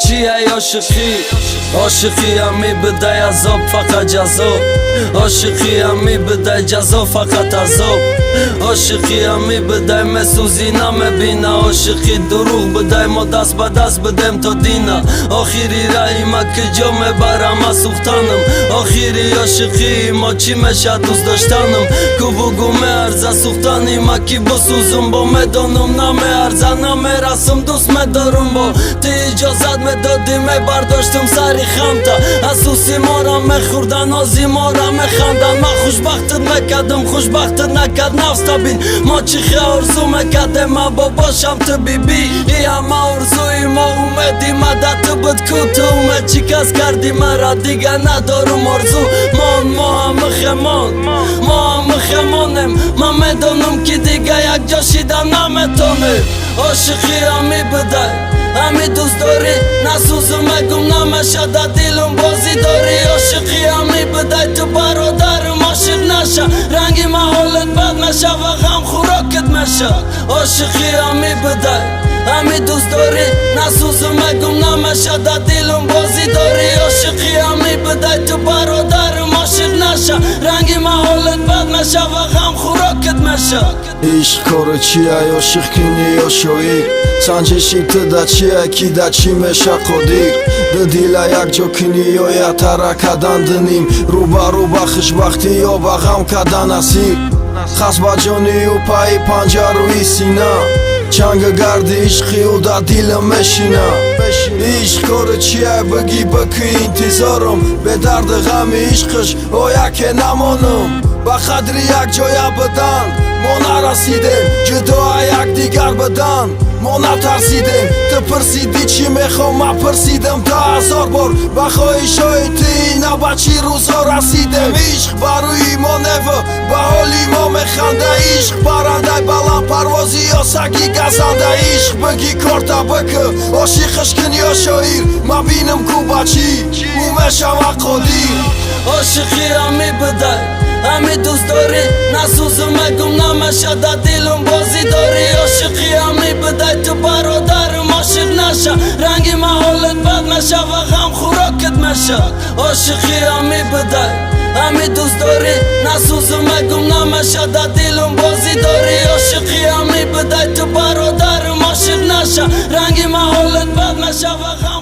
Чия ошиқӣ? Ошиқӣ ҳами бидай азоб, фақат ҷазо. Ошиқӣ ҳами бидай ҷазо, фақат азоб. Ошиқӣ ҳами бидай месӯзӣ, намебина. Ошиқӣ дурӯғ бидай, мо даст ба даст бидем то дина. Охири раҳи ма киҷо мебарам аз сӯхтанам? Охири ошиқии мо чӣ меша дӯст доштанам? Ку бугу, меарза сӯхтани ма, ки бисӯзум бо? Медонам, намеарза, намерасам, дӯст медорум бо. Ту иҷозат медодӣ, мебардоштум сари хамта. Асуси мора мехӯрдан, ози мора механдан. Ман хушбахтат мекардам, хушбахтат накард нафс табин. Мо чӣ хе орзу мекардем, ман бобошам, ту бибӣ. И ҳама орзуи мо, умеди ма да ту буд ку. Ту умед шикаст кардӣ мара, дига надорум орзу. Мон, мо ҳамихемон, мо ҳамихемонем. Ман медонам, ки дига якҷо шида наметонем. Ошиқӣ ҳами бидай, ҳами дӯст дорӣ, насӯзум, мегум, намеша, да дилум бозӣ дорӣ. Ошиқӣ ҳами бидай, ту бародарум ошиқ наша. Ранги ма ҳолат бад меша ва ғам хӯрокат меша. Ошиқӣ ҳами бидай, ҳами дӯст дорӣ, насӯзум, мегум, намеша, да дилум бозӣ дорӣ. Ошиқӣ ҳами бидай, ту бародарум ошиқ наша. Ранги ма ҳолат бад меша ва ғам хӯрокат меша. Ишқ кори чия, ошиқ кунӣ ё шоир? Санҷиши ту да чия, ки да чӣ меша қодир? Ду дила якҷо кунӣ ё ятара кадан дуним? Рӯ ба рӯ ба хушбахтӣ ё ба ғам кадан асир? Хас ба ҷонию пайи панҷа рӯи сина, чанга гарди ишқи ӯ дар дилам мешина. Ишқ кори чия, бигӣ, бикӣ интизорум. Бедарди ғами ишқиш о яке намонум. Ба қадри якҷоя будан мо нарасидем, ҷудоа якдигар будан мо натарсидем. Ту пурсидӣ, чӣ мехоҳ, ман пурсидам та ҳазор бор. Ба хоҳишҳои ту ина ба чӣ рӯзҳо расидем. Ишқ ба рӯи мо неву ба ҳоли мо механда. Ишқ паррандай баландпарвозӣ ё саги газанда? Ишқ бигӣ, корта бикӣ, ошиқаш кун ё шоир? Ман бинам ку, ба чӣ ӯ мешава қодир. Ошиқӣ ҳами бидай, ҳами дӯст дорӣ, насӯзум, мегум, намеша, да дилум бозӣ дорӣ. Ошиқӣ ҳами бидай, ту бародарум ошиқ наша. Ранги ма ҳолат бад меша ва ғам хӯрокат меша. Ошиқӣ ҳами бидай, ҳами дӯст дорӣ, насӯзум, мегум, намеша, да дилум бозӣ дорӣ. Ошиқӣ ҳами бидай, ту бародарум ошиқ наша. Ранги ма ҳолат бад меша ва ғам